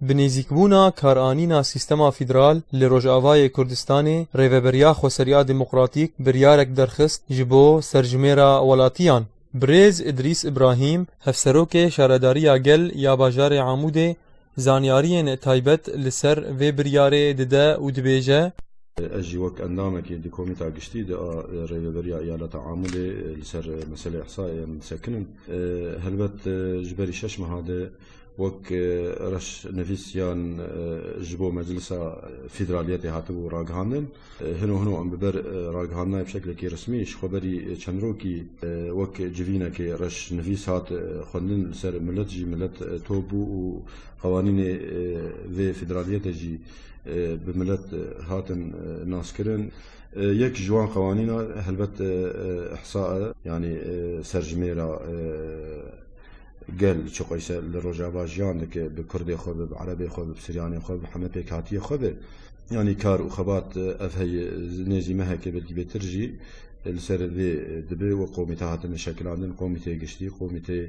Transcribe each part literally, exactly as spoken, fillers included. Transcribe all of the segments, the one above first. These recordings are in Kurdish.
Bi nêzîkbûna karanîna sîstema federal li Rojavayê Kurdistanê, Rêveberiya Xweseriya Demokratîk biryarek derxist ji bo serjimêra welatiyan. Birêz Idrîs Îbrahîm, Hevserokê Şaredariya Gel ya Bajarê Amûdê, zanyariyên taybet li ser vê biryarê dide û dibêje, Ez jî wek endamekê di Komîta Giştî de a Rêveberiya Eyaleta Amûdê li ser meselê îhsayê em disekinin. Helbet ji berî şeş meha de wek reşnivîs yan ji bo Meclisa Federaliyetê hatibû ragihandin. Hino hino em bi ber ragihandinayê bi şeklekî resmî ji xwe berî çend rokî wek civînekê reşnivîs hat xwendin, li ser milet jî milet top bû û qewanînê vê federaliyetê jî bi milet hatin naskirin. Yek ji wan qewanîna helbet îhsa e, yanî serjimêra gel çiqoyse li Rojava jiyan dike, bi Kurdê xwe be, bi Erebê xwe be, bi Siryanê xwe be, bi heme pêkhatiyê xwe be. Yanî kar û xebat ev heye, nêzî mehekê belkî bêtir jî li ser vê dibe. Wek komîte hatine şekilandin, komîteyê giştî, komîteyê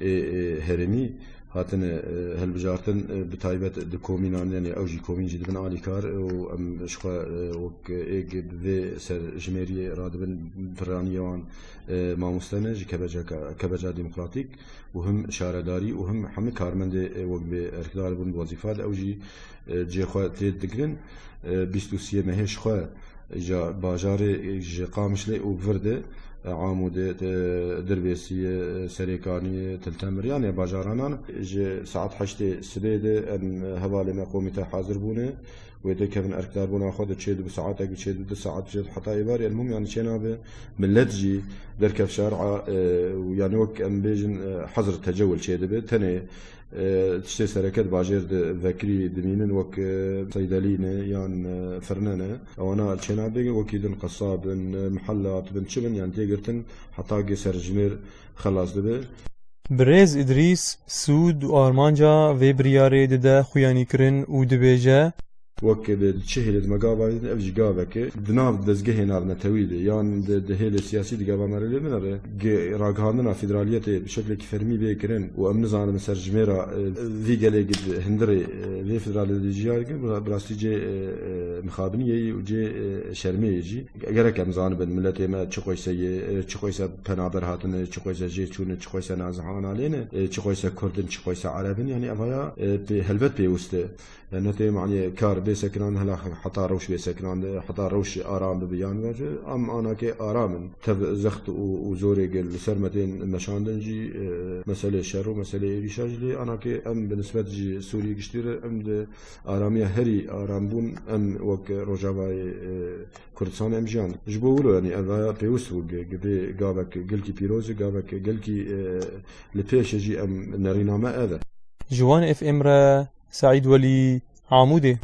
ê, ê herêmî hatine, e, hilbijartin, e, bi taybet di komînan, yanî ew jî komîn jî dibin alîkar, e, û em ji xwe, e, wek êk bi vê serjimêriyê radibin, piraniyê wan, e, mamoste ne, ji kebeceka, kebeca demokratîk û him şaredarî û him hemî karmendê, e, wek bi erkdar bûn wezîfa de, ew jî, e, cihê xwe tê digirin. E, bîst û siyê mehê ji xwe ja bajarê ji Qamişlê û vir de, e, Amûdê, e, Dirbêsiyê, e, Serêkaniyê, Til Temir, yanê bajaranan ji saet heştê sibê de em hevalê me komîte hazir bûne. Wê de kevin erkdarbûna xwe de çê dibe saetek, çê dibe du saet, çê heta êvarê, elmûm, yanî çê nabe. Millet jî derkev şar'a, e, û yanî wek em bêjin, e, hezr tecewil çê dibe. Tenê E, tiştê sereke di bajêr de vekirî dimînin, wek, e, seydelî ne yan, e, firne ne. Ewana çênabê wekî din qesab in, e, mihellat bin, çi bin, yan tê girtin heta gê serjimêr xelas dibe. Birêz Îdrîs sûd û armanca vê biryarê dide xuyanîkirin û dibêje, Wek bi çi hêlê di me gava didin, ev jî gavek e. Di nav dezgehê navnetewî de yan di, di hêlê siyasî de gava me re lê binere. Ge-, ragihandina federaliyetê bi şeklekî fermî bê kirin û em nizanin serjimêra, e, vî gelê gi di hundirê, e, vê federaliyetê de ciya dikin, bi, bi rastî cê, e, e, mixabiniyê yî û cê, e, şermê yê jî. Gerek em zanibin miletê me çi qoyse yê, e, çi qoyse penaber hatine, çi qoyse jê çûne, çi qoyse nazihan alêne, e, çi qoyse kurd in, çi qoyse ereb in. Yanî evaya, e, pê-, helbet pêwist e. E, ne tê maniyê kar bê sekinandin, hela heta rewş bê sekinandin, heta rewş aram bibe yan ve, em anakê aram in. Tev zext û, û zorê gel li ser me tên meşandin jî, e, meselê şer û meselê êrîşa jî lê anakê em bi nisbet jî Sûriyê giştî re em di aramiya herî aram bûn, em wek Rojavayê, e, Kurdistanê em jiyan. Ji bo wilo, yanî ev aya pêwist bû, gi-, gi vê gavek gelkî pîroz e, gavek gelkî, e, li pêş e jî em nerîna me ev e. Ji wan F M re Seîd Welî, Amûdê.